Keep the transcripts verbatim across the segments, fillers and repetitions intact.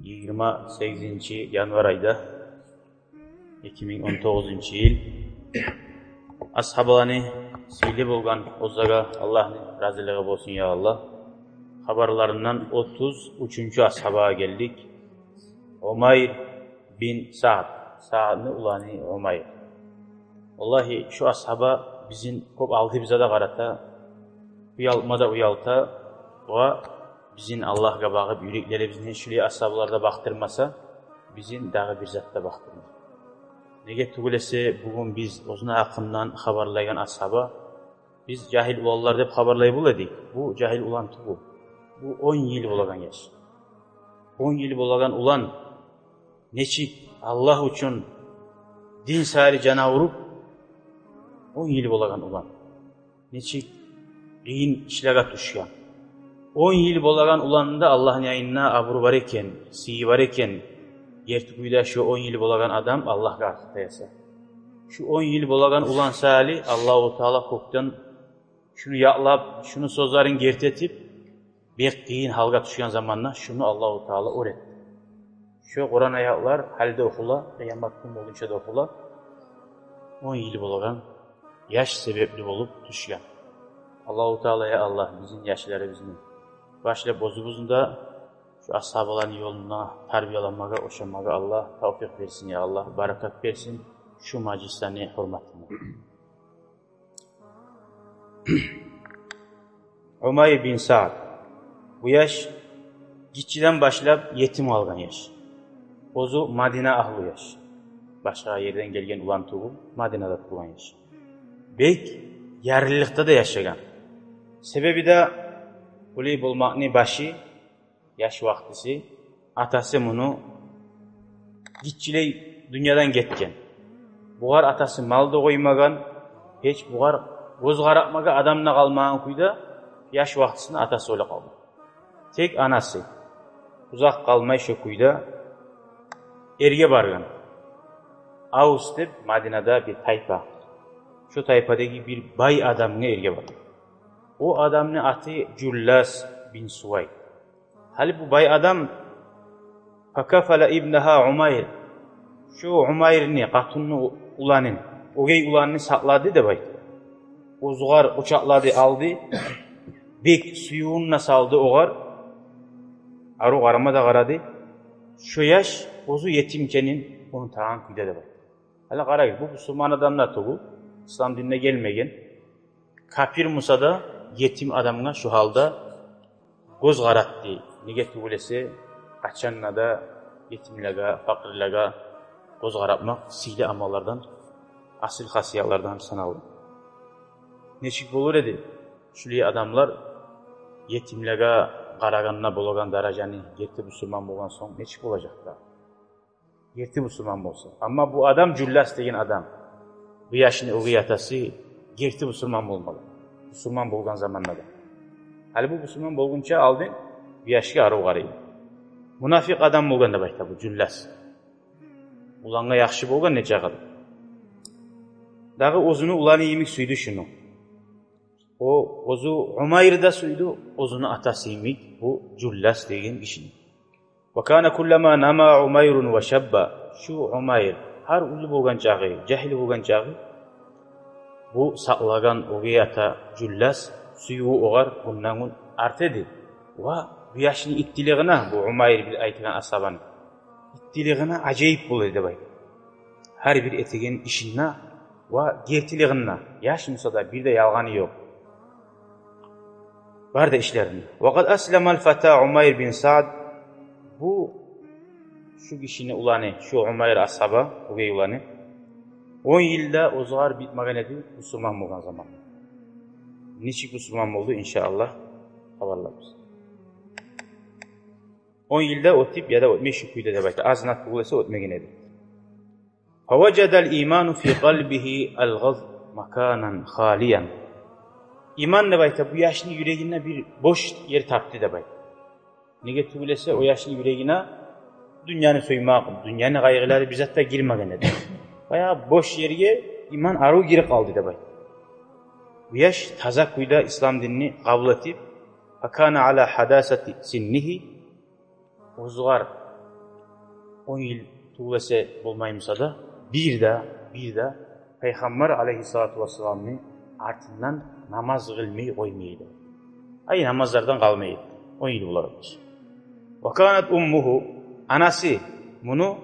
Йигирма сегизинчи январь айда, эки минг он тогъузунчу йыл. Асгьабаланы сыйлы болгъан, оьзлеге Аллагьны разилиги болсун, я Аллагь. Хабарларындан отуз уьчюнчю асгьабагъа гелдик. Умайр бин Саад, Саадны уланы Умайр. Валлагьи, шу асгьаба бизин кёп алдыбызгъа да къарата, уялтма да уялта, ва бизин Аллагьгъа багъып юреклерибизни шулай асгьабалар да бакъдырмаса, бизин дагъы бир зат да бакъдырмай. Неге тюгюл эсе, бугюн биз оьзюню гьакъындан хабарлайгъан асгьаба, биз жагьил уланлар деп хабарлай бола эдик. Бу жагьил улан тюгюл. Бу он йыл болагъан яш. Он йыл болагъан улан нечик Аллагь учун, дин саялы жан авруп, он йыл болагъан улан нечик къыйын ишлеге тюшген. Он йыл болагъан уланны да Аллагьны янында абуру бар экен, сыйы бар экен. Герти кюйде шу он йыл болагъан адам Аллагьгъа артыкъ таяса. Шу он йыл болагъан улан саялы Аллагьу Таала кёкден шуну якълап, шуну сёзлерин герти этип, бек къыйын гьалгъа тюшген заманда шуну Аллагьу Таала оьр этди. Шу Къуран аятлар гьали де охула, къыямат гюн болгъунча да охула. Он йыл болагъан яш себепли болуп тюшген. Аллагьу Таала, я Аллагь, бизин яшларыбызны, башлап оьзюбюзню де, шу асгьабаланы ёлуна тарбияланмагъа, ошамагъа Аллагь тавфикъ берсин, я Аллагь, баракат берсин шу мажлислени гьюрметине. Умайр бин Саад. Бу яш гиччиден башлап етим къалгъан яш. Оьзю Мадина агьлу яш. Башгъа ерден гелген улан тюгюл, Мадинада тувгъан яш. Бек ярлылыкъда да яшагъан. Себеби де, уллу болмакъны башы, яш вакътиси, атасы муну гиччилей дюньядан гетген. Бугъар атасы мал да къоймагъан, гьеч бугъар гёз къаратмагъа адам да къалмагъан кюйде яш вакътисинде атасы оьле къалгъан. Тек анасы. Узакъ къалмай шо кюйде эрге баргъан. Авс деп Мадинада бир тайпа. Шо тайпадагъы бир бай адамгъа эрге баргъан. О адамны аты Жуллас бин Сувайд. Гьали бу бай адам, факафала ибнагьа Умайр, шу Умайрны, къатынны уланын, оьгей уланын сакълады деп айта. Оьзюгер къучакълады, алды, бек сюювюн де салды огъар, арив къарама да къарады. Шо яш оьзю етим экенин унутагъан кюйде деп айта. Гьали къарагъыз, бу бусурман адам да тюгюл, ислам динине гелмеген. Капир буса да етим адамгъа шу гьалда гёз къаратды. Неге тюгюл эсе, къачан да етимлеге, факъырлеге гёз къаратмакъ сыйлы амаллардан, асил хасиятлардан санала. Нечик болур эди шулай адамлар етимлеге къарагъанда болагъан даражаны, герти бусурман болгъан сонг нечик болажакъ да? Герти бусурман болса. Амма бу адам, Жуллас деген адам, бу яшны оьгей атасы, герти бусурман болмалы. Бусурман болгъан заманда да. Гьали бу бусурман болгъунча алдын бу яшгъа арив къарай. Мунафикъ адам болгъан деп айта бу Жуллас. Улангъа яхшы болгъан нечакъы да. Дагъы оьзюню уланы йимик сюйдю шуну. О, оьзю Умайр да сюйдю оьзюню атасы йимик бу Жуллас деген гишини. Ва кана куллама нама Умайрун ва шабба. Шу Умайр гьар уллу болгъан чагъы, жагьил болгъан чагъы, бу сакълагъан оьгей ата Жуллас сюювю огъар гюнден-гюн арта эди. Ва бу яшны иттилигине, бу Умайр бил айтагъан асгьабаны иттилигине ажайып бола эди деп айта. Гьар бир этеген ишинде ва гертилигинде, яш буса да, бир де ялгъаны ёкъ. Бары да ишлеринде. Ва къад асламал фата Умайр бин Саад. Бу, шу гишини уланы, шу Умайр асгьаба, оьгей уланы, он йыл да оьзюгер битмеген эди бусурман болгъан заман. Нечик бусурман болду, иншааллагь, хабарларбыз. Он йыл да оьтюп яда оьтмей шу кюйде деп айта. Аз гьана тюгюл эсе оьтмеген эди. Фаважадал иману фи къалбигьи алгъаз маканан халиян. Иман деп айта, бу яшны юрегинде бир бош ер тапды деп айта. Неге тюгюл эсе, о яшны юрегине дюньяны сюймек, дюньяны къайгъылары бир зат да гирмеген эди. Баягъы бош ерге иман арив гирип къалды деп айта. Бу яш таза кюйде ислам динни къабул этип, факана ала хадасати синнигьи, оьзюгер он йыл тюгюл эсе болмай буса да, бир де, бир де Пайхаммар алайгьиссалату вассаламны артындан намаз къылмай къоймай эди. Ай, намазлардан къалмай эди. Он йыл бола эди. Ва канат уммугьу, анасы муну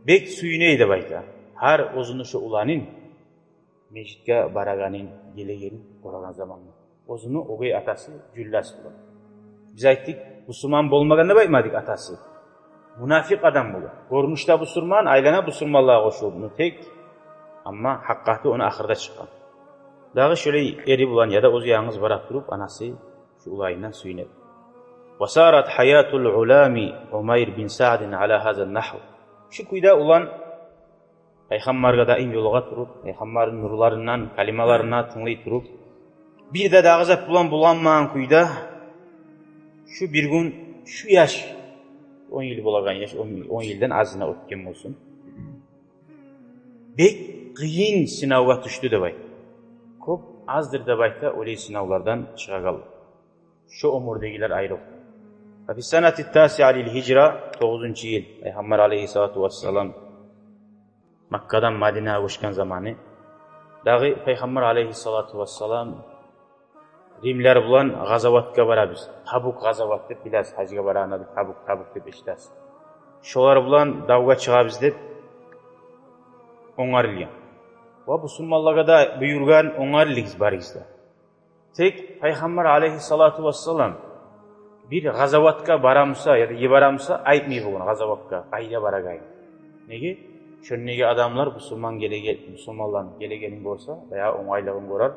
бек сююне эди деп айта. Гьар оьзюню шо уланын межитге барагъанын, гелегенин гёреген заманда. Оьзюню оьгей атасы Жюллас болгъан. Биз айтдыкъ, бусурман болмагъан деп айтмадыкъ атасы. Мунафикъ адам болгъан. Гёрюнюшде бусурман, айлана бусурманлагъа къошулуп, ну тек, амма гьакъыкъаты ону ахырда чыкъгъан. Дагъы шолай эри булан яда оьзю янгыз бара туруп, анасы шу уланындан сююне эди. Ва сарат гьаятул гъулами Умайр бин Саъдин ала гьаза нагьв. Шу кюйде улан Пайхаммаргъа даим ёлугъа туруп, Пайхаммарны нурларындан, калималарына тынглай туруп, бир де дагъы зат булан буланмагъан кюйде, шу бир гюн шу яш, он йыл болагъан яш, он, он йылдан азына оьтген болсун, бек къыйын сынавгъа тюшдю деп айта. Кёп аздыр деп айта олай сынавлардан чыгъагъанлар шо оьмюрдегилер айрокъ. Ва фи санати ттасиа лил гьижра, тогъузунчу йыл Пайхаммар алайгьиссалату вассалам Маккадан Мадинагъа гёчген заманы. Дагъы Пайхаммар алайгьиссалату вассалам римлер булан гъазаватгъа барабыз. Табук гъазават деп билесиз, гьажгъа барагъанда Табук, Табук деп эшитесиз. Шолар булан давгъа чыгъабыз деп онгарылгъан. Ва бусурманлагъа да буюргъан: онгарылыгъыз барыгъыз да. Тек Пайхаммар алайгьиссалату вассалам бир гъазаватгъа барамуса яда йибарамуса, айтмай болгъан гъазаватгъа къайда барагъанын. Неге? Шондагъы адамлар бусурман гелеге-, бусурманланы гелегенин гёрсе, баягъы онгайлыгъын гёрер,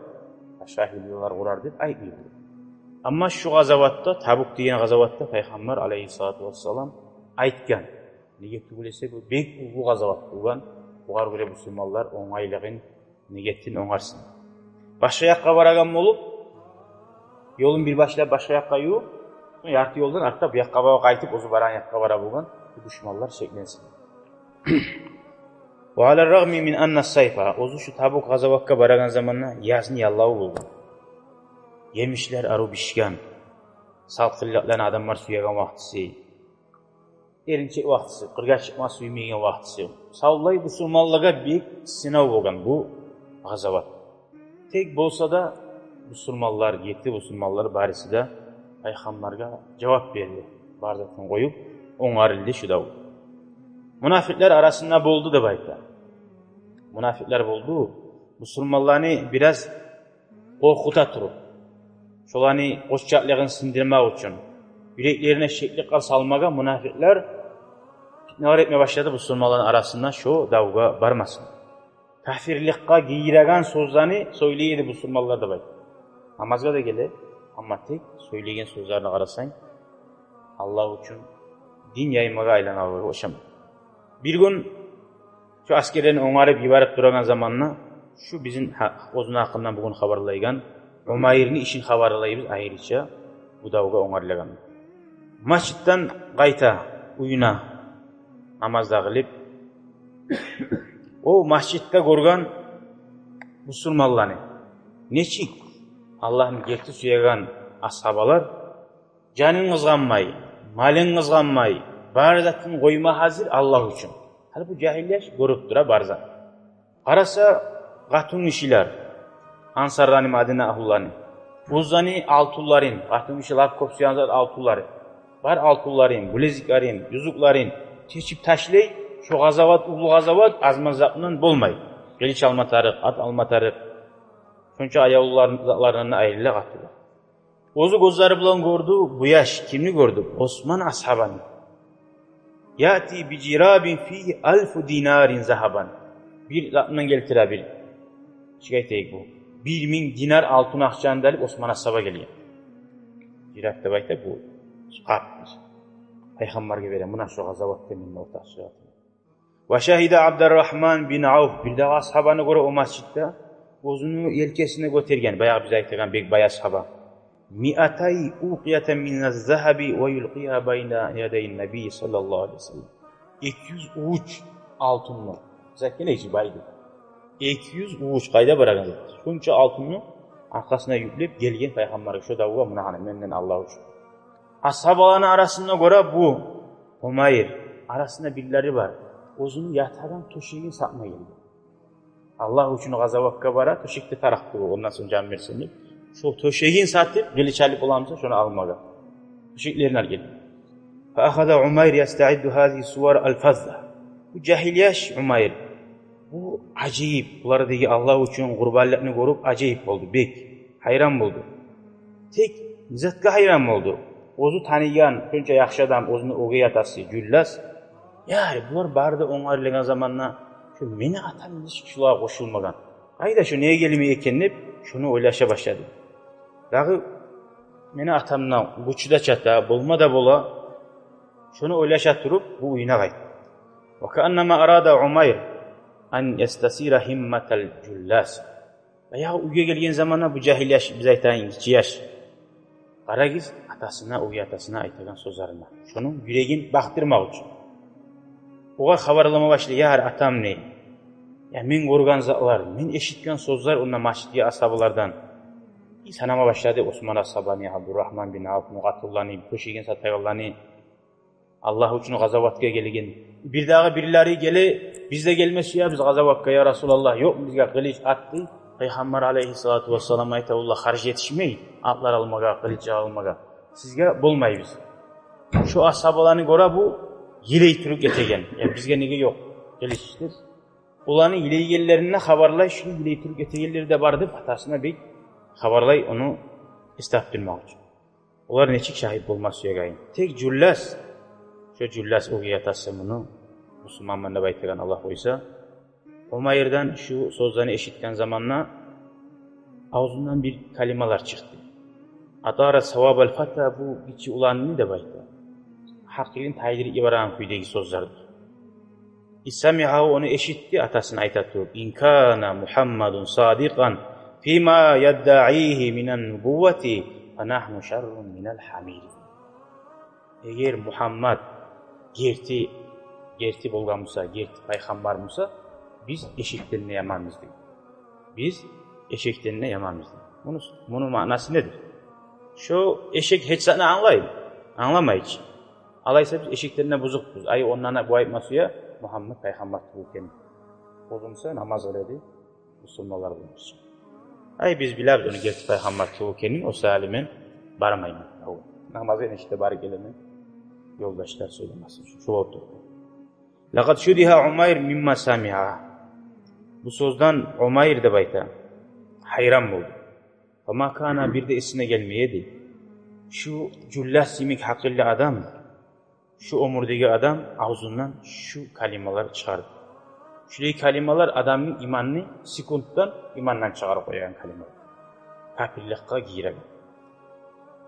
башгъа гьиллалар къурар деп айтмай болгъан. Амма шу гъазаватда, Табук деген гъазаватда Пайхаммар алайгьиссалату вассалам айтгъан. Неге тюгюл эсе, бу бек уллу гъазават болгъан. Бугъар гёре бусурманлар онгайлыгъын, ниетин онгарсын. Башгъа якъгъа барагъан болуп, ёлун бир башлап башгъа якъгъа ювуп, сонг ярты ёлдан артда бу якъгъа багъып къайтып, оьзю барагъан якъгъа бара болгъан, бу душманлар шекленсин. Ва алар рагъми мин анна ссайфа, оьзю шу Табук гъазаватгъа барагъан заманда язны яллаву болгъан. Емишлер арив бишген, салкъынлыкъланы адамлар сюеген вакътиси, эринчек вакътиси, къыргъа чыкъма сюймейген вакътиси. Савлай бусурманлагъа бек сынав болгъан бу гъазават. Тек болса да бусурманлар, гетди бусурманлар барысы да Пайхаммаргъа жавап берди. Бар затын къоюп, онгарылды шу дав. Мунафикълер арасында болду деп айта. Мунафикълер болду. Бусурманланы бираз къоркъута туруп, шоланы къоччакълыгъын сындырмакъ учун, юреклерине шеклик къал салмагъа, мунафикълер питналар этме башлады бусурманланы арасында, шо давгъа бармасын. Капирликге гийиреген сёзлени сёйлей эди бусурманлар деп айта. Намазгъа да геле, амма тек сёйлеген сёзлерине къарасанг, Аллагь учун дин яймагъа айланагъанлагъа ошамай. Бир гюн шо асгерлени онгарып йиберип турагъан заманда, шу бизин гьа-, оьзюню гьакъындан бугюн хабарлайгъан Умайрны ишин хабарлайбыз айрыча, бу давгъа онгарылгъан. Межитден къайта уьюне намаз да къылып, о межитде гёрген бусурманланы, нечик Аллагьны герти сюеген асгьабалар, жанын къызгъанмай, малын къызгъанмай, бар затын къойма гьазир Аллагь учун. Гьали бу жагьил яш гёрюп тура бар зат. Къараса, къатынгишилер, ансарланы, Мадина агьлуланы, оьзлени алтынларын, къатынгиши лап кёп сюеген зат алтынлары, бар алтынларын, билезиклерин, юзюклерин чечип ташлай, шо гъазават, уллу гъазават, аз-маз затындан болмай. Къылыч алма тарыкъ, ат алма тарыкъ. Шонча аявлуларын, затларындан айрыла къатынгиши. Оьзю гёзлери булан гёрдю, бу яш кимни гёрдю? Осман асгьабаны. Яъти би жирабин фигьи алфу динарин загьабан. Бир затындан гелтире бир. Чыгъай тек бу. Бир минг динар алтын акъчаны да алып Осман асгьаба гелген. Жираб деп айта бу къап. Пайхаммаргъа бере, муна шо гъазаватда мени ортакъчылыгъым. Ва шагьида Абдуррагьман бин Авф, бир дагъы асгьабаны гёре о межитде, оьзюню елкесине гётерген, баягъы биз айтагъан бек бай асгьаба. Миатай укъиятан мин ззагьаби ва юлкъигьа байна ядай ннабий саллаллагьу алайгьи ва саллам. Эки юз увуч алтынны. Биз айтгъан эди бай деп. Эки юз увуч къайда барагъан зат? Шунча алтынны аркъасына юклеп гелген Пайхаммаргъа, шо давгъа, муна гьана, менден Аллагь учун. Асгьабаланы арасында гёре бу Умайр арасында бирлери бар. Оьзюню ятагъан тёшегин сатма гелген. Аллагь учун къазаватгъа бара, тёшекде тарыкъ болуп, ондан сонг жан берсин деп. Шо тёшегин сатып, къылыч алып боламыса, шону алмагъа. Тёшеклерин алып гелген. Фа ахаза Умайр ястаидду гьазигьи сувар аль-фазза. Бу жагьил яш Умайр. Бу ажайып, булардагъы Аллагь учун къурбанлыкъны гёрюп, ажайып болду, бек гьайран болду. Тек не затгъа гьайран болду? Оьзю таныйгъан, шонча яхшы адам, оьзюню оьгей атасы Жуллас. Я, булар бары да онгарлагъан заманда, шо мени атам нечик шолагъа къошулмагъан? Къайда, шо неге гелмей экен деп, шону ойлаша башлады. Дагъы мени атамдан гючю де чата, болма да бола. Шону ойлаша туруп, бу уьюне къайтды. Ва кааннама арада Умайр ан ястасира гьимматал Жуллас. Баягъы уьйге гелген заманда бу жагьил яш, биз айтайыкъ, гиччи яш. Къарагъыз, атасына, оьгей атасына айтагъан сёзлерине. Шону юрегин бакъдырмакъ учун. Огъар хабарлама башлай, я атам, не? Я мен гёрген затлар, мен эшитген сёзлер онда межитдеги асгьабалардан. И санама башлады Осман асгьабаны, Абдурагьман бин Авфну, къатынланы, тёшегин сатагъанланы, Аллагь учун къазаватгъа гелген. Бирдагъы бирлери геле, биз де гелме сюебиз къазаватгъа, я Расулаллагь, ёкъму бизге къылыч, ат дей. Пайхаммар алайгьиссалату вассалам айта, олар харж етишмей атлар алмагъа, къылыч алмагъа. Сизге болмайбыз. Шо асгьабаланы гёре бу йылай туруп гетеген. Я бизге неге ёкъ къылыч деп. Оланы йылайгъанларына хабарлай, шуну йылай туруп гетегенлери де бар деп, атасына бек хабарлай, ону эс тапдырмакъ учун. Олар нечик шагьит болма сюегенин. Тек Жуллас, шо Жуллас оьгей атасы муну, мусулманман деп айтагъан, Аллагь къойса, Умайрдан шу сёзлени эшитген заманда авзундан бир калималар чыкъды. Атара савабал фата, бу гиччи уланны деп айта. Гьакъылын тайдырып йибереген кюйдеги сёзлерди. Исамигьагьу, ону эшитди, атасына айта туруп: «Ин кана Мугьаммадун садикъан фима яддаигьи минан нубуввати, фа нагьну шаррун минал гьамир». Эгер Мугьаммад герти, герти болгъан буса, герти пайхаммар буса, биз эшекден де яманбыз дей. Биз эшекден де яманбыз дей. Муну, муну маънасы недир? Шо эшек гьеч затны англаймы? Англамай чы. Алайса биз эшекден де бузукъбуз. Ай, ондан да бу айтма сюе Мугьаммад пайхаммар тюгюл экенни. Оьзю буса намаз къыла эди, мусулманлар болмас. Ай, биз билебиз ону герти пайхаммар тюгюл экенни, о саялы мен бармайман. О намазгъа нечик де барып гелемен, ёлдашлар сёйлемесин. Шу, шу болуп тура. Лакъад шубигьа Умайр мимма самигьа. Бу сёзден Умайр деп айта, гьайран болду. Ва ма кана, бир де эсине гелмей эди. Шу Жуллас йимик гьакъыллы адам, шу оьмюрдеги адам авзундан шу калималар чыгъарды. Шулай калималар адамны иманны секунддан имандан чыгъарып къоягъан калималар. Капирликге гийиреген.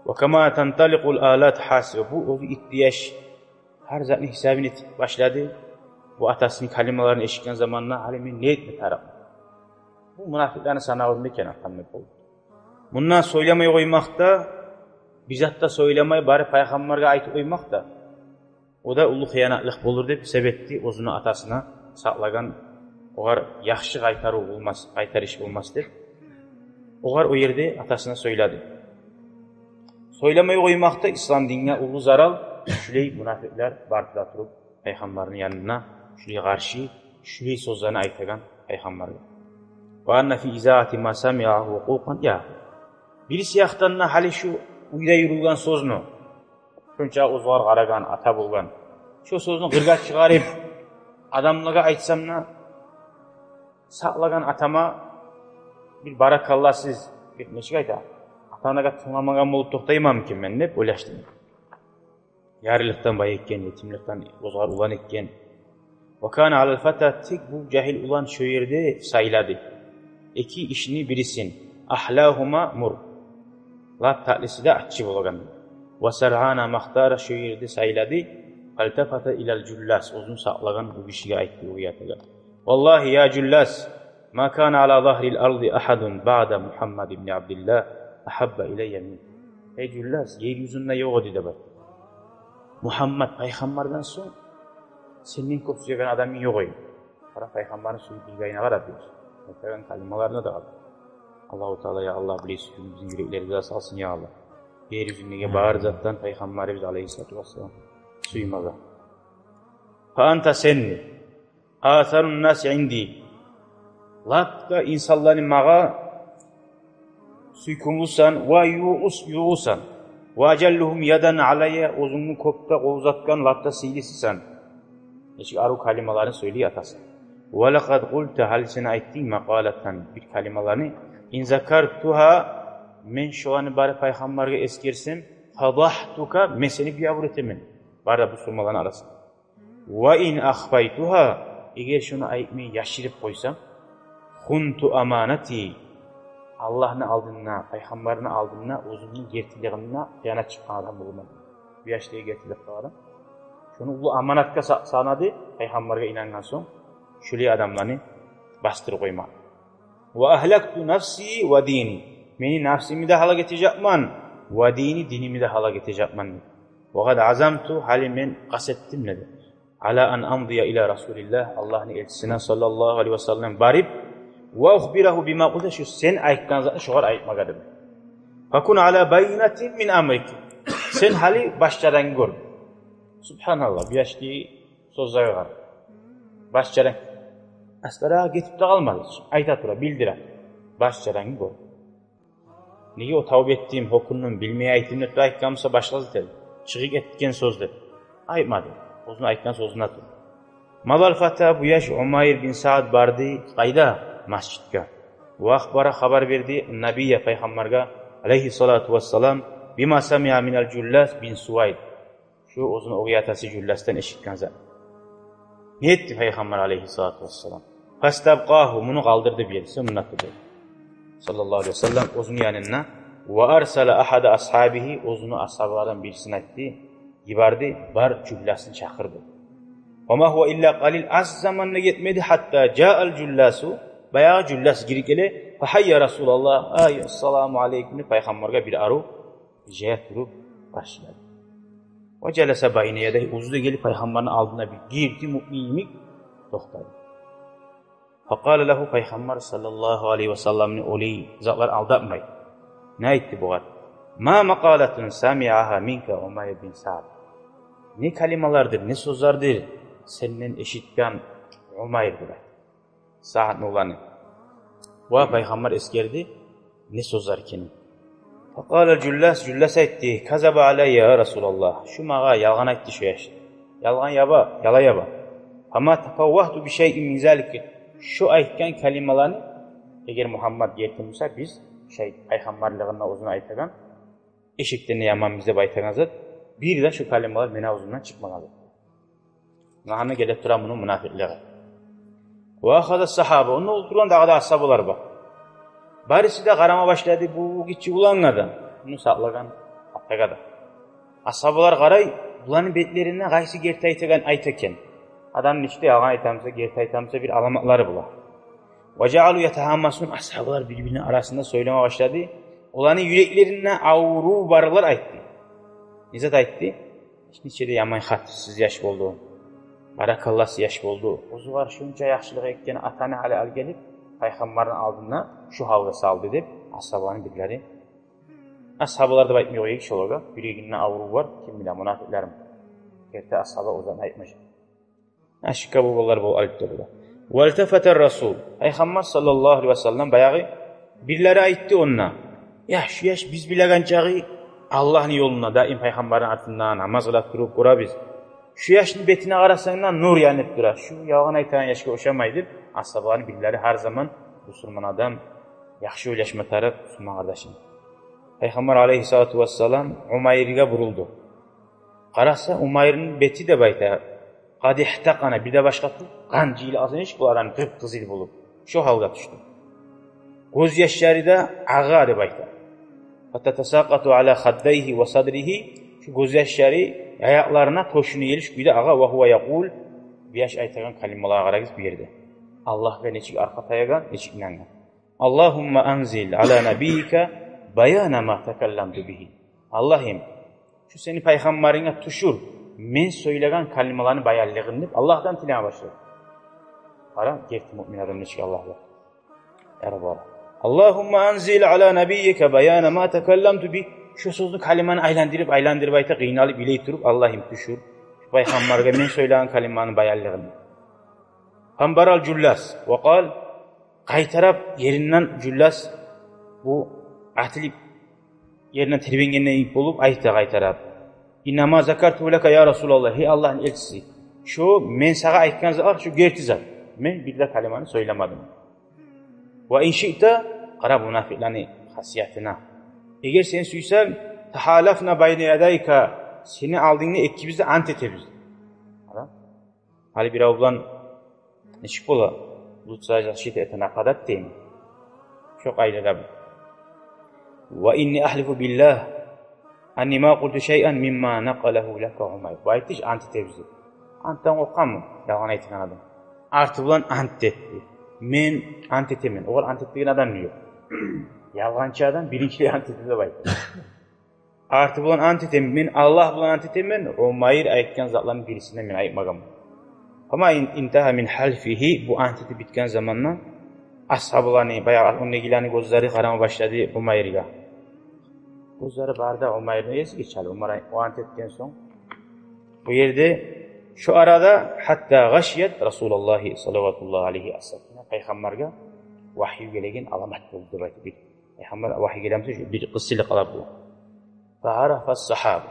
Ва кама танталикъул алат гьасиба. Бу оьзю итти яш, гьар затны гьисабын этип башлады. Бу атасыны калималарын эшитген заманда, гьали мен не этме тарыкъ? Бу мунафикълени санавунда экен атам деп болду. Мунда сёйлемей къоймакъ да, бир зат да сёйлемей, барып пайхаммаргъа айтып къоймакъ да, о да уллу хыянатлыкъ болур деп, себепти оьзюню атасына сакълагъан, огъар яхшы къайтарыв болмас, къайтарыш болмас деп, огъар о ерде атасына сёйледи. Сёйлемей къоймакъ да ислам динге уллу зарал, шулай мунафикълер бар тура туруп пайхаммарны янына, шулай къаршы, шулай сёзлени айтагъан пайхаммаргъа. Ва анна фи изаати ма самигьагьу гьукъукъан, я. Бириси якъдан да гьали шу уьйде юрюлген сёзню, шунча оьзюгер къарагъан, ата болгъан, шу сёзню къыргъа чыгъарып адамлагъа айтсам да, сакълагъан атама бир баракалласыз, бир нечик айта, ата-анагъа тынгламагъан болуп токътайманмы экен мен деп ойлашдым. Ярлылыкъдан бай этген, етимликден оьзгер улан этген. Ва кана алал фата, тек бу жагьил улан шо ерде сайлады эки ишни бирисин. Агьлагьума мур, лап татлиси де аччы болагъан. Ва саръана махтара, шо ерде сайлады. Фалтафата илал Жуллас, оьзюн сакълагъан бу гишиге айтды, оьгей атагъа. Валлагьи я Жуллас, ма кана ала загьрил арзи агьадун баъда Мугьаммад ибни Абдиллагь агьабба илайя минк. Эй Жуллас, ер юзюнде ёкъ эди деп айтды. Мугьаммад пайхаммардан сонг сенден кёп сюеген адамынг ёкъ эди. Къара, пайхаммарны сююп билгенине къара, бир айтагъан калималарына да къара. Аллагьу Таала, я Аллагь, булай сюювню бизин юреклерибизге салсын, я Аллагь. Ер юзюндеги бар затдан пайхаммарыбыз алайгьиссалату вассалам сюймеге. Фа анта сен, асарун наси инди, лап да инсанланы магъа сюйкюмлюсен ва ювукъ-, ювукъсен. Ва ажаллугьум ядан алайя, оьзюнгню кёп де къол узатгъан, лап да сыйлысысан. Нечик арив калималарын сёйлей атасы. Ва лакъад къулта, гьали сен айтдынг, макъалатан, бир калималаны. Ин закартугьа, мен шоланы бары пайхаммаргъа эсгерсем, фадагьтука, мен сени биябур этемен бары да бусурманланы арасында. Ва ин ахфайтугьа, эгер шону айтмай яшырып къойсам, хунту аманати, Аллагьны алдында, пайхаммарны алдында оьзюмню гертилигимде хыянат чыкъгъан адам болурман. Бу яшдагъы гертилик къылгъан адам. Шону уллу аманатгъа са-, санады, пайхаммаргъа инангъан сонг, шулай адамланы басдырып къойма. Ва агьлакту нафси ва дини. Мени нафсимни де гьалак этежекмен, ва дини, динимни де гьалак этежекмен. Ва къад азамту, гьали мен къаст этдим, деди. Ала ан амдия ила Расулиллагь, Аллагьны элчисине саллаллагьу алайгьи ва саллам барып, ва ухбирагьу бима къулта, шу сен айтгъан затны шогъар айтмагъа, деди. Факун ала байинатин мин амрик. Сен гьали баш чарангны гёр. Субгьаналлагь, бу яшдагъы сёзлеге къара. Баш чаранг. Астаракъ гетип де къалмады. Айта тура, билдире. Баш чарангны гёр. Неге о тавба этдим, гьёкюндюм, билмей айтдым деп айтгъан буса, башгъа зат эди. Чыгъып гетген сёз деп айтмады. Оьзюню айтгъан сёзюнде тура. Мадал фата, бу яш Умайр бин Саад барды къайда? Межитге. Ва ахбара, хабар берди, набия, пайхаммаргъа, алайгьи салату вассалам, бима самиа минал Жуллас бин Сувайд. Шу оьзюню оьгей атасы Жулласдан эшитген зат. Не этди пайхаммар алайгьи салату вассалам? Фастабкъагьу, муну къалдырды бир ерде, суннаты бу. Саллаллагьу алайгьи ва саллам оьзюню янына. Ва арсала агьада асгьабигьи, оьзюню асгьабалардан бирисин айтды, йиберди, бар, Жулласны чакъыр деп. Ва ма гьува илла къалил, аз заман да гетмеди, гьатта жаал Жулласу, баягъы Жуллас гирип геле, фагьайя Расулаллагь, ай, ассаламу алайкум деп, пайхаммаргъа бир арив жая туруп къаршылады. Ва жаласа байна ядайгьи, оьзю де гелип пайхаммарны алдына бир гирди, муъмин йимик токътады. Факъала лагьу, пайхаммар саллаллагьу алайгьи ва салламны олай затлар алдатмай. Не айтды бугъар? Ма макъалатун самиагьа минка Умайр бин Саад. Не калималардыр, не сёзлердир сенден эшитген Умайр деп айтды. Саадны уланы. Ва пайхаммар эсгерди, не сёзлер экенин. Факъала Жуллас, Жуллас айтды: «Казаба алайя, я Расулаллагь. Шу магъа ялгъан айтды шу яш. Ялгъан яба, яла яба. Фама тафаввагьту би шайин мин залик». Шу айтгъан калималаны, эгер Мугьаммат герти буса, биз шай пайхаммарлыгъында оьзюню айтагъан, эшикден де яманбыз деп айтагъан зат, бир де шу калималар мени авзумдан чыкъмагъан зат. Нагьана геле тура муну мунафикълыгъы. Ва ахаза сагьаба, онда олтургъан дагъы да асгьабалар бар. Барысы да къарама башлады бу гиччи улангъа да, муну сакълагъан атагъа да. Асгьабалар къарай, буланы бетлеринде къайсы герти айтагъан айта экен. Адам нечик де ялгъан айтамыса, герти айтамыса, бир аламатлары бола. Ва жаалу ятагьаммасун, асгьабалар бир-бирини арасында сёйлеме башлады. Оланы юреклеринде аврув барлар айтды. Не зат айтды? Нече де яман хатирсиз яш болду. Баракалласыз яш болду. Оьзюгер шунча яхшылыкъ этген атаны гьали алып гелип, пайхаммарны алдына шу гьалгъа салды деп, асгьабаланы бирлери. Асгьабалар деп айтмай къояйыкъ шолагъа. Юрегинде аврув бар, ким биле, мунафикълармы? Герти асгьаба о затны айтмажакъ. Ашыкъ боларлар бу алып да була. Вальтафата Расул. Пайхаммар саллаллагьу алайгьи ва саллам баягъы бирлери айтды онда: «Я, шу яш биз билеген чакъы Аллагьны ёлунда, даим пайхаммарны артында намаз къыла туруп гёребиз. Шу яшны бетине къарасанг да, нур янып тура. Шу ялгъан айтагъан яшгъа ошамай», — деп, асгьабаланы бирлери гьар заман бусурман адам яхшы ойлашма тарыкъ бусурман къардашына. Пайхаммар алайгьиссалату вассалам Умайргъа бурулду. Къараса, Умайрны бети деп айта, къад ихтакъана, бир де башгъа тюгюл, къан жыйылгъан эшик, булар гьали къып-къызыл болуп, шо гьалгъа тюшдю. Гёзьяшлары да агъа деп айта. Фататасакъату ала хаддайгьи ва садригьи, шу гёзьяшлары аякъларына, тёшюне гелиш кюйде агъа. Ва гьува якъул, бу яш айтагъан калималагъа къарагъыз бу ерде. Аллагьгъа нечик аркъа таягъан, нечик инангъан. Аллагьумма анзил ала набийика баяна ма такалламту бигьи. Аллагьым, шу сени пайхаммарынга тюшюр мен сёйлеген калималаны баянлыгъын деп, Аллагьдан тилеме башлады. Къара, герти муъмин адам нечик Аллагьгъа яры бара. Аллагьумма анзил ала набийика баяна ма такалламту бигьи. Шу сёзню, калиманы айландырып, айландырып айта, къыйналып, йылай туруп, Аллагьым, тюшюр пайхаммаргъа мен сёйлеген калиманы баянлыгъын. Фанбарал Жуллас ва къал, къайтарып еринден Жуллас бу атылып, еринден тербенгендей болуп, айтды къайтарып: «Иннама закарту лака, я Расулаллагь, гьей Аллагьны элчиси, шо мен сагъа айтгъан затлар шо герти зат. Мен бир де калиманы сёйлемедим. Ва ин шиъта», къара мунафикъланы хасиятына, «эгер сен сюйсенг, тахалафна байна ядайка, сени алдынгда экибиз де ант этебиз». Къара. Гьали бирев булан нечик бола? Лучше защита это нападать дейми? Шо къайдада бу. «Ва инни ахлифу биллагь анни ма къулту шайъан мимма накъалагьу лака Умайр». Бу айтды чы, ант этебиз деп. Антдан къоркъамы ялгъан айтагъан адам? Арты булан ант этди. Мен ант этемен. Огъар ант этмеген адам ёкъ. Ялгъанчы адам биринчилей ант этеди деп айтды. Арты булан ант этемен, мен Аллагь булан ант этемен, Умайр айтгъан затланы бирисин де мен айтмагъанман. Фама ин-, интагьа мин халфигьи, бу ант этип битген заманда асгьабаланы, баягъы ондагъыланы гёзлери къарама башлады Умайргъа. Гёзлери бары да Умайрны эсине геле, Умар ай-, о ант этген сонг. Бу ерде, шо арада, хатта гъашият Расулаллагьи саллаватуллагьи алайгьи ассакина, пайхаммаргъа вагьйу гелеген аламат болду деп айтып. Пайхаммар вагьйу гелемсе, шу бир къыссылыкъ къала бу. Фаарафа ас-сахаба.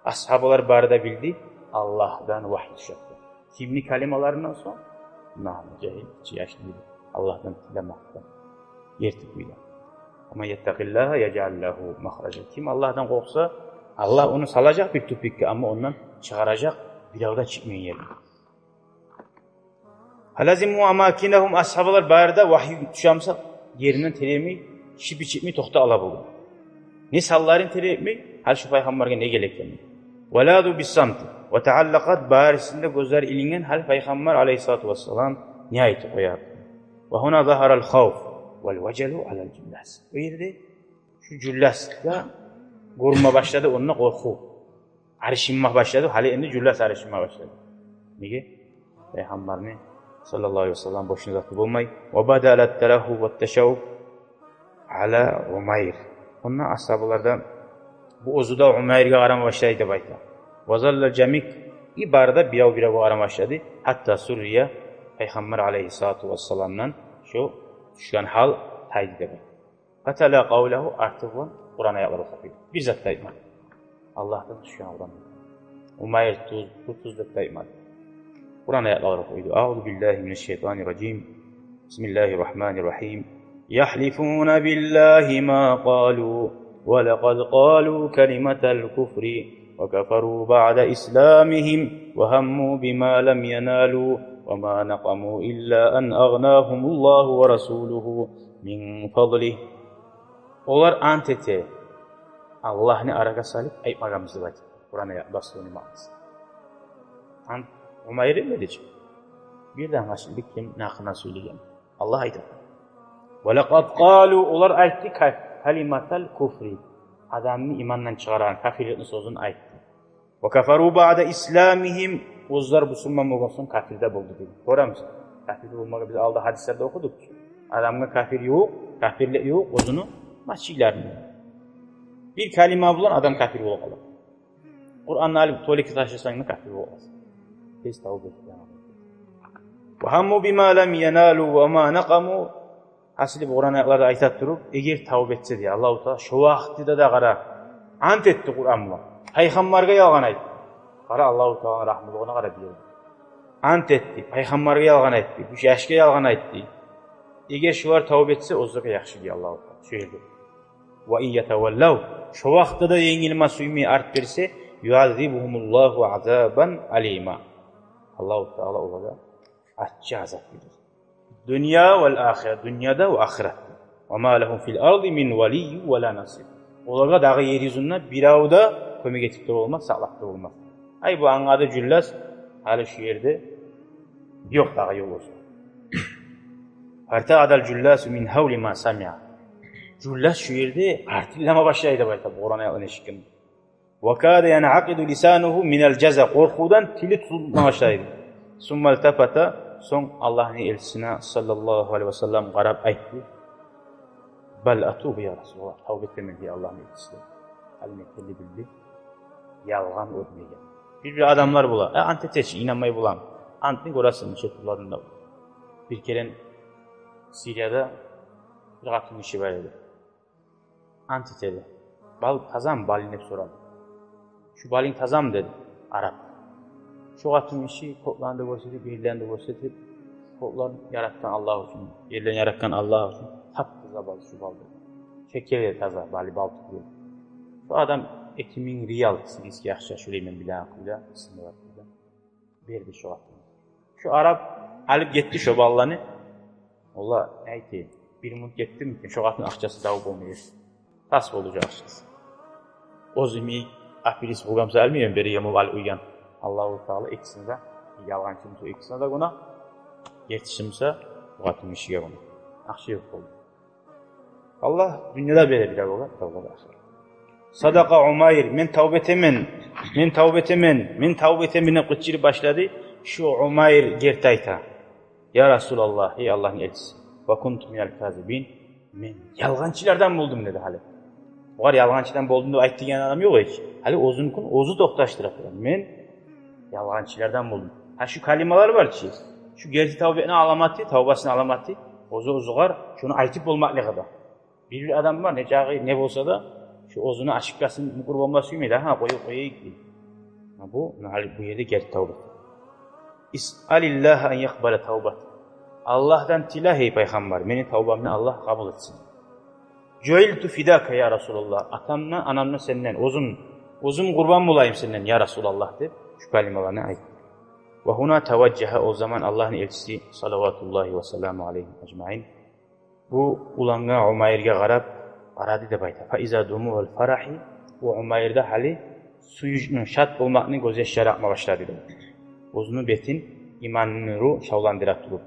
Асгьабалар бары да билди, Аллагьдан вагьйу тюшетди. Кимни калималарындан сонг? Нагьну жагьил, гиччи яшны бири. Аллагьдан тилемекден. Герти кюйде. Ва ман яттакъиллагьа яжъал лагьу махража. Ким Аллагьдан къоркъса, Аллагь ону салажакъ бир тюпюкге, амма ондан чыгъаражакъ бирев де чыкъмайгъан ерге. Фалазиму амакинагьум, асгьабалар бары да вагьйу тюшемсе, еринден тербенмей, шипи чыкъмай токътап ала болгъан. Не санларын тербетмей, гьали шу пайхаммаргъа не герек экенни. Ва ладу биссамти, ва тааллакъат, барисини де гёзлери илинген, гьали пайхаммар алайгьиссалату вассалам не айтып къояр. Ва гьуна загьарал хавф вал важалу алал Жуллас. Бу ерде шу Жулласгъа гёрюнме башлады онда къоркъув. Арышынма башлады, гьали энди Жуллас арышынма башлады. Неге? Пайхаммарны саллаллагьу алайгьи ва саллам бошуна заты болмай. Ва бадалат тарагьуб ва ташаввуф ала Умайр. Онда асгьабалардан бу оьзю де Умайргъа къарама башлайды деп айта. Ва залла жамик, и бары да бирев-биревге къарама башлады. Гьатта суррия, пайхаммар алайгьиссалату вассаламдан шо тюшген гьал тайды деп айта. Фатала къавлагьу, арты булан Къуран аятлар охуп къойду. Бир зат да айтмады. Аллагьдан тюшген Къуран. Умайр тюз, бу тюз деп де айтмады. Къуран аятлар охуп къойду. Агъузу биллагьи минаш шайтанир ражим. Бисмиллагьир рагьманир рагьим. Яхлифуна биллагьи ма къалу, ва лакъад къалу калиматал куфри, ва кафару баъда исламигьим, ва гьамму бима лам яналу, ва ма накъаму илла ан агънагьумуллагьу ва расулугьу мин фадлигь. Олар ант эте, Аллагьны арагъа салып айтмагъанбыз деп айтып. Къуран аят, баслыны маънасы. Ант Умайр этмеди чи. Бирден къачды, ким гьакъына сёйлеген. Аллагь айта. Ва лакъад къалу, олар айтды ка-, калиматал куфри. Адамны имандан чыгъарагъан капирликни сёзюн айтды. Ва кафару баъда исламигьим, оьзлер бусурман болгъан сонг капир де болду деди. Гёремисиз? Капир болмагъа биз алда гьадислерде охудукъ. Адамгъа капир ювукъ, капирлик ювукъ оьзюню мачийлеринде. Бир калима булан адам капир болуп къала. Къуранны алып тёлекге ташласанг да капир болуп къаласан. Тез тавба эт. Ва гьамму бима лам яналу ва ма накъаму. Асли бу Къуран аятларда айта туруп, эгер тавба этсе дей Аллагьу Таала, шо вакътиде де къара, ант этди Къуран булан. Пайхаммаргъа ялгъан айтды. Къара, Аллагьу Тааланы рагьмулугъуна къара бу ерде. Ант этди, пайхаммаргъа ялгъан айтды, бу яшгъа ялгъан айтды. Эгер шолар тавба этсе, оьзлеге яхшы дей Аллагьу Таала. Шо ерде. Ва ин ятаваллав, шо вакътиде де енгилме сюймей арт берсе, юаззибгьумуллагьу азабан алима. Аллагьу Таала олагъа аччы азап берер. Дюнья вал ахира, дюньяда ва ахыратда. Ва ма лагьум фил арди мин валиййин ва ла насир. Олагъа дагъы ер юзюнде бирев де кёмек этип де болмас, сакълап да болмас. Ай, бу ангады Жуллас, гьали шу ерде ёкъ дагъы ёл болсун. Фартаъадал Жулласу мин гьавли ма самиа. Жуллас шу ерде артиллама башлайды деп айта, бу Къуран аятланы эшитген. Ва када янъакъиду лисанугьу минал жаза. Къоркъувдан тили тутулма башлайды. Сумма илтафата, сонг Аллагьны элчисине саллаллагьу алайгьи ва саллам къарап айтды: «Бал атубу, я Расулаллагь, тавба этемен, гьей Аллагьны элчиси». Гьали не этгенни билди. Ялгъан оьтмеген. Бир-бир адамлар бола: «Э, ант этечи, инанмай боламы?» Антны гёресен нече тюрлю адамда. Бир керен Сирияда бир къатын гиши бар эди. Ант этеди. «Бал тазамы, балынг?» — деп сорады. «Шу балынг тазамы?» — деди арап. Шо къатын гиши кёклени де гёрсетип, ерлени де гёрсетип, «Кёклени яратгъан Аллагь учун, ерлени яратгъан Аллагь учун, тап-таза бал шу бал», — деди. Шекер эди, таза балы, бал тюгюл эди. Шо адам эки минг риял сирийский акъча, шолай мен билеген къыйда, исми бар къыйда, берди шо къатынгъа. Шо арап алып гетди шо балланы. Валлагь, не айтайым, бир минут гетдими экен, шо къатынгны акъчасы дагъы болмай эди. Тас болду шо акъчасы. Оьзю йимик апелист болгъан буса, алмайман, берген болуп алып къойгъан. Аллагьу Таала экисине де, ялгъанчы буса экисине де гюнагь, гертичи буса бу къатын гишиге гюнагь. Акъча ёкъ болду. Аллагь дюньяда бере биле болгъан, Аллагь да ахырат. Садакъа Умайр, мен тавба этемен, мен тавба этемен, мен тавба этемен деп къычырып башлады. Шо Умайр герти айта. Я Расулаллагь, гьей Аллагьны элчиси, ва кунту минал казибин, мен ялгъанчылардан болдум, деди гьали. Огъар ялгъанчыдан болдум деп айт деген адам ёкъ гьеч. Гьали оьзюнюкюн оьзю токъташдыра тургъан. Мен ялгъанчылардан болдум. Гьа, шу калималар бар чы, шу герти тавбетни аламаты, тавбасыны аламаты, оьзю оьзюгер шуну айтып болмакълыгъы да. Бир-бир адам бар, не чакъы не болса да, шу оьзюню ошибкасын мукъур болма сюймейди, гьа, къоюп къояйыкъ дей. Гьа, бу, гьали бу ерде герти тавбет. Исъалиллагьа ан якъбала тавбат. Аллагьдан тиле, гьей пайхаммар, мени тавбамны Аллагь къабул этсин. Жуъилту фидака, я Расулаллагь. Атамдан, анамдан сенден, оьзюм, оьзюм къурбан болайым сенден, я Расулаллагь, деп шу калималаны айтды. Ва гьуна таважжагьа, о заман Аллагьны элчиси, салаватуллагьи ва саламу алайгьим ажмаин, бу улангъа, Умайргъа къарап, къарады деп айта. Фа иза думуъул фарагьи, бу Умайрда гьали сююнчню, шат болмакъны гёзьяшлары акъма башлады деп. Оьзюню бетин иманны нюрю шавландыра туруп.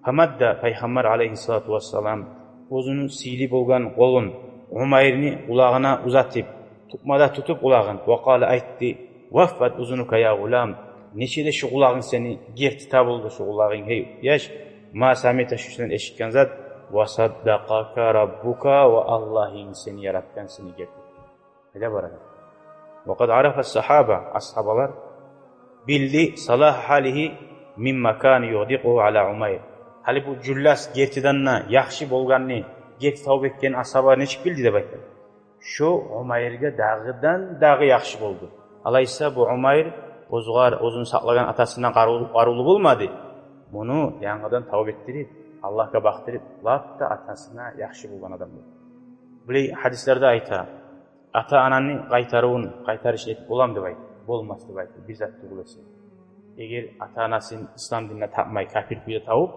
Фамадда, пайхаммар алайгьиссалату вассалам оьзюню сыйлы болгъан къолун Умайрны къулагъына узатып, тукъмада тутуп къулагъын, ва къала, айтды: ваффат узунука, я гъулам, нечик де шу къулагъынг сени герти табулду, шу къулагъынг, гьей яш, ма самиъта, шу сен эшитген зат, ва саддакъака раббука, ва Аллагьынг сени яратгъан сени герти. Къайда барагъан? Ва къад арафа сагьаба, асгьабалар билди, салагьа гьалигьи мимма кана югъдикъугьу ала Умайр. Гьали бу Жуллас гертиден де яхшы болгъанны, герти тавба этгенни асгьабалар нечик билди деп айта. Шо Умайргъа дагъыдан-дагъы яхшы болду. Алайса бу Умайр оьзюгер, оьзюню сакълагъан атасындан къару-, къарувлу болмады. Муну янгыдан тавба этдирип, Аллагьгъа бакъдырып, лап да атасына яхшы болгъан адам болду. Булай гьадислерде айта, ата-ананы къайтарывун, къайтарышын этип боламы деп айта. Болмас деп айта, бир зат тюгюл эсе. Эгер ата-анасын ислам динине тапмай, капир кюйде тавуп,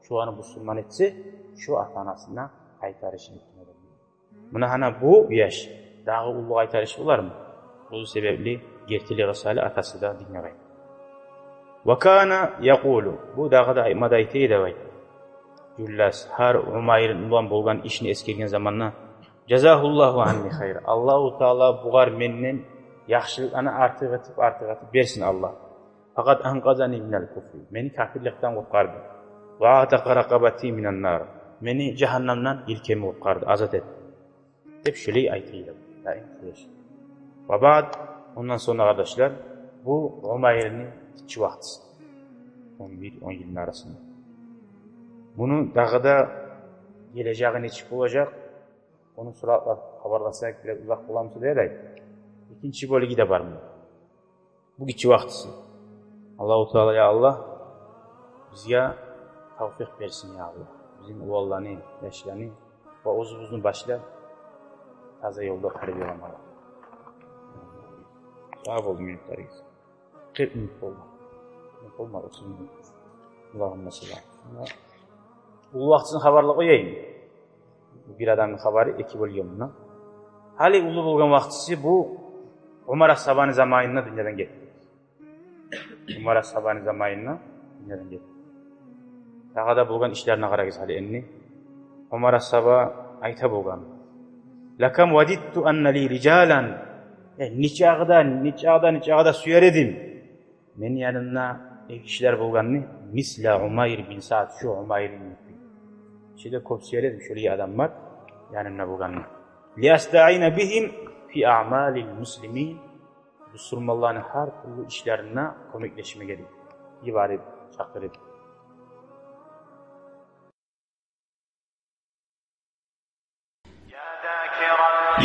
шоланы бусурман этсе, шо ата-анасына къайтарышын этген адам болду. Муна гьана бу яш дагъы уллу къайтарыш болармы? Бу себепли гертилиги саялы атасы да динге къайтды. Ва кана якъулу, бу дагъы да айтма да айта эди деп айта. Жуллас гьар Умайрны булан болгъан ишни эсгерген заманда: жазагьуллагьу анни хайра. Аллагьу Таала бугъар менден яхшылыкъланы артыкъ этип, артыкъ этип берсин Аллагь. Факъад анкъазани минал куфри. Мени капирликден къутгъарды. Ва атакъа ракъабати минан нар. Мени жагьаннамдан йилкеми къутгъарды, азат этди. Деп шолай айта эди. Даим шолай. Ва баъд, ондан сонг, къардашлар, бу Умайрны гиччи вакътиси. Он бир, он йылны арасында. Муну дагъы да гележеги нечик болажакъ? Ону суратлап хабарласакъ, бираз узакъ боламы деп ойлайман. Экинчи бёлюгю де бар муну. Бу гиччи вакътиси. Аллагьу Таала, я Аллагь, бизге тавфикъ берсин, я Аллагь. Бизин уланланы, яшланы ва оьзюбюзню башлап таза ёлда тарбияламагъа. Сагъ болугъуз, минутларыгъыз. Къыркъ минут болду. Минут болмады, отуз минут. Аллагьумма салли. Уллу вакътисин хабарлап къояйым. Бир адамны хабары эки бёлюнген мунда. Гьали уллу болгъан вакътиси бу Умар асгьабаны заманында дюньядан гетди. Умар асгьабаны заманында дюньядан гетди. Дагъы да болгъан ишлерине къарагъыз гьали энни. Умар асгьаба айта болгъан: «Лакам вадитту анна ли рижалан». Э, нечакъы да, нечакъы да, нечакъы да сюер эдим мени янымда эркишилер болгъанны, мисла Умайр бин Саад, шу Умайрны йимик. Шо да кёп сюер эдим шолай адамлар янымда болгъанны. Ли астаъина бигьим фи аъмалил муслимин. Бусурманланы гьар тюрлю ишлерине кёмеклешмеге деп йиберип, чакъырып.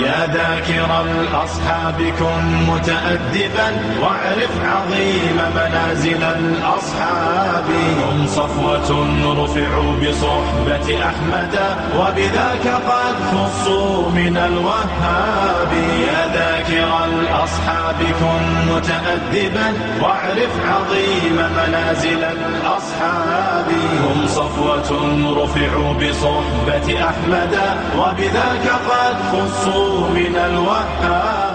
يا ذاكر الأصحاب كن متأدبا، واعرف عظيم منازل الأصحاب. هم صفوة رفعوا بصحبة أحمد، وبذاك قد خصوا من الوهاب. يا ذاكر الأصحاب كن متأدبا، واعرف عظيم منازل الأصحاب. هم صفوة رفعوا بصحبة أحمد، وبذاك قد خصوا من الوهاب.